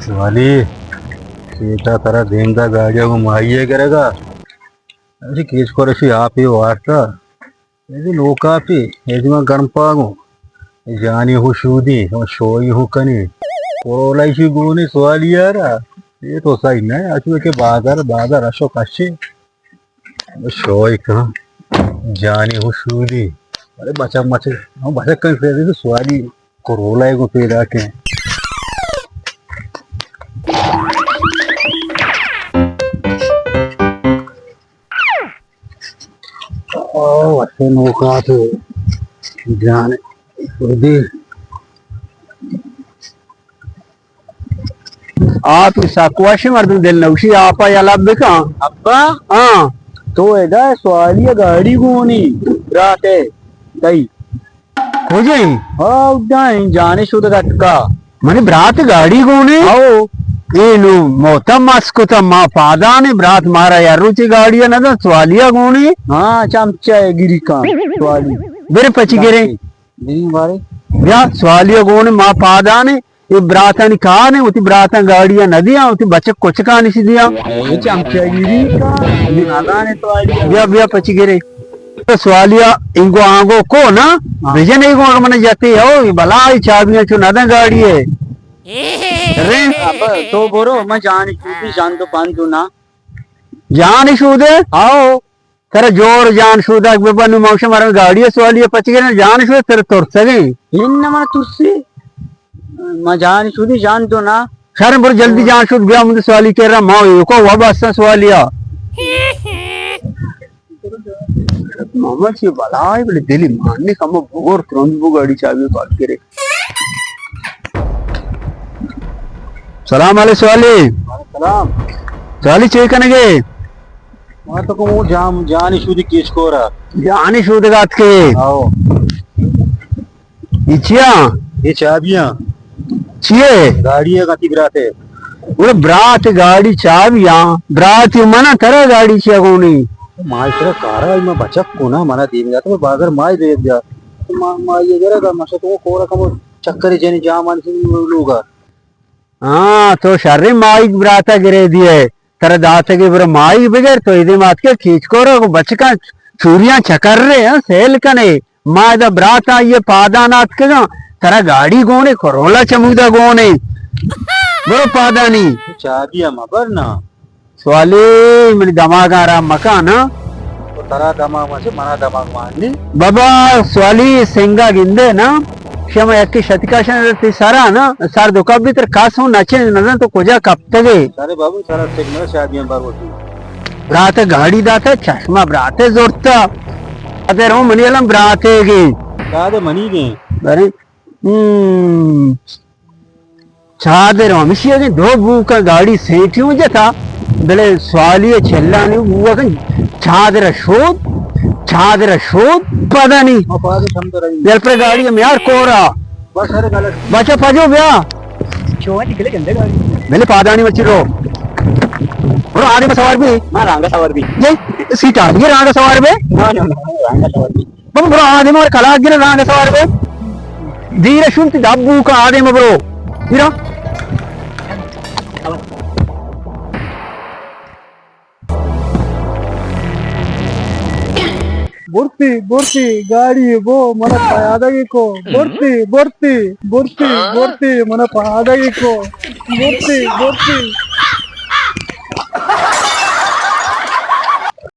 سوالی، چیتا ترا دیم دا گاڑی گو مائی گرگا۔ اسی کیچ کور اسی آپ ہی وارتا۔ ایدی لوکاپی، ایدی ما گرم پاگوں۔ جانی ہو شودی، ہو شوئی ہو کنی۔ کرولا ایشی گونی سوالی یارا۔ یہ تو صحیح نہ ہے، اچھو کہ بازار، بازار اشو کشی۔ شوئی کن، جانی ہو شودی۔ ارے بچا مچے، ہم بچا کن پیدا تو سوالی کرولا کو پیدا کے۔ او، وشے نوکات جان دی۔ آپ سک وش مردم دل نوشی، آپا یلا بکن۔ ابا؟ ہاں۔ تو ادا سوالی گاڑی گونی، برات ہے، تئی۔ کجیں؟ ہاں، اڈا ہیں، جانے شد گتکا۔ منی برات گاڑی گونے؟ او۔ اے نو موتا مس کتا، ما پادانے برات مارا یا روچی گاڑی نہ دا، سوالیا گونے؟ ہاں، چمچہ گری کان، سوالی۔ برے پچی گرے۔ گری بارے۔ بیا، سوالیا گونے، ما پادانے، اے براتانی کار نے، وتی براتاں گاڑیاں نہ دیاں، وتی بچک کچکانی سی دیاں۔ اے چمچہ گری کان، نہ دانے سوالی۔ بیا، بیا، پچی گرے۔ تو سوالیا انگو آنگو کو نا، ہاں۔ بجن ای گو من جاتے ہو، بلا ای چابیاں چو نہ داں گاڑی ہے۔ رے۔ ابا، تو برو، من جانی چوتی جان تو پان تو نا۔ جان شودے؟ آؤ۔ ترا جور جان شودگ ببن، موشم ہر گاڑی سوالی پچ گرن، جان شود ترا ترسگیں۔ ان من ترسی۔ ما جان شودی جان تو نا۔ شرم بر جلدی جان شود بیا مند سوالی کر رہا، ما یوکا وب ہستاں سوالیا۔ ماما چی بلائے بلے دلی ماننے کم بور ترند بو گاڑی چابی پاک کرے۔ سلام علیکم سوالی۔ سلام۔ سوالی چے کنگے؟ ما تو کو جام جانی شودی کیچ کورا۔ جانی شودگات کے۔ آؤ۔ یہ چیا؟ یہ چابیاں۔ چیے؟ گاڑی ہے گتی براتے۔ وہ برات گاڑی چابیاں۔ برات یہ منا ترا گاڑی چیا گونی؟ ما اشرا کارا، ما بچک کو نا، منا دیم جاتا، ما بازار مائی دے دیا۔ ما، ما یہ گرا گا، ما تو کورا کم چکر جنی جامان سے لوگا۔ ہاں، تو شریں ماہیگ براتا گرے دیئے، ترا داتگے برو ماہیگ بگر، تو ایدے مات کے کیچ کورا کو بچکاں چوریاں چکر رہے، ہاں، سیل کنے۔ ما ادا براتا یہ پادان آتکگاں، ترا گاڑی گونے، کرولا چمودا گونے۔ برو پادانی۔ چابی ہم ابر نا۔ سوالی منی دماغ آرام مکان، ہاں؟ تو ترا دماغ مچے، منا دماغ مانی۔ بابا، سوالی سنگا گندے نا، شما یکی شتکا شن تی سرا نا، سر دکا بھی تر کاس ہوں نچے نزن تو کجا کپتگے۔ سارے بابو، سارا سنگ نہ شادیاں بار ہوتی۔ برات گاڑی داتا، چشمہ برات زورتا۔ ادے رو منی علم براتے گی۔ دادے منی گی۔ برے ہم، چادر ہمیشی اگیں دو بوکاں گاڑی سیٹیوں جتا، بلے سوالی چلانی بوکاں چادر شود، چادر شود، پدانی۔ دل پر گاڑی میار کورا۔ بچہ پجو بیا۔ بلے پادانی مچی رو۔ برو آدم سوار بھی۔ ما رانگا سوار بھی۔ جی، سیٹ آ، یہ رانگا سوار بھی۔ بابا برو آدم اور کلاک گرے رانگ سوار بے۔ دیر شنت دبو کا آدم برو۔ دیرا۔ برتی، برتی، گاڑی بو، من پیادگی کو۔ برتی، برتی، برتی، برتی، من پیادگی کو۔ برتی، برتی۔